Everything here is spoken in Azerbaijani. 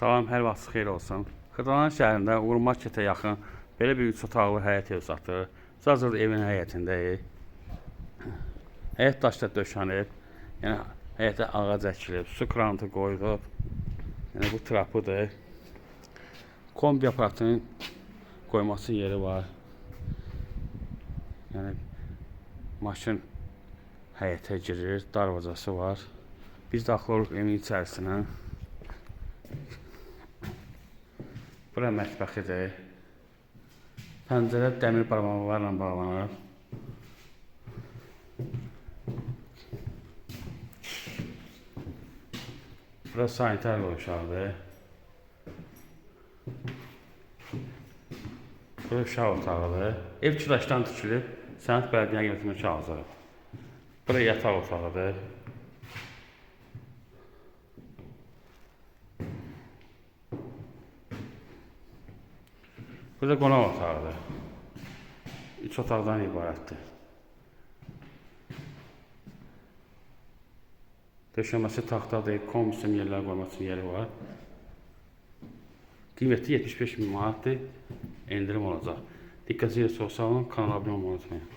Salam, hər vaxt xeyir olsun. Xırdalan şəhərində Uğur Marketə yaxın belə bir üç otaqlı həyət ev satılır. Hazırda evin həyətindəyik. Həyət daşla döşənib. Yəni həyətə ağac əkilib, su krantı qoyulub. Yəni bu trapıdır. Kombi aparatının qoyması yeri var. Yəni maşın həyətə girir, darvazası var. Biz daxil oluruq evin içərisinə. Bura mətbəxidir. Pəncərə dəmir barmaqlarla bağlanır. Bura sanitar qovşağıdır. Bura uşaq otağıdır. Ev iki daşdan tikilib, sənət bəlgəyə götürmək hazırdır. Bura yataq otağıdır. Burada qonaq otağıdır. Üç otaqdan ibarətdir. Döşəməsi taxtadır, kombi yerlər qoymaq üçün yeri var. Qiyməti 75 min manatdır. Endirim olacaq. Diqqətinizə çox sağ olun. Kanala abunə olmayı unutmayın.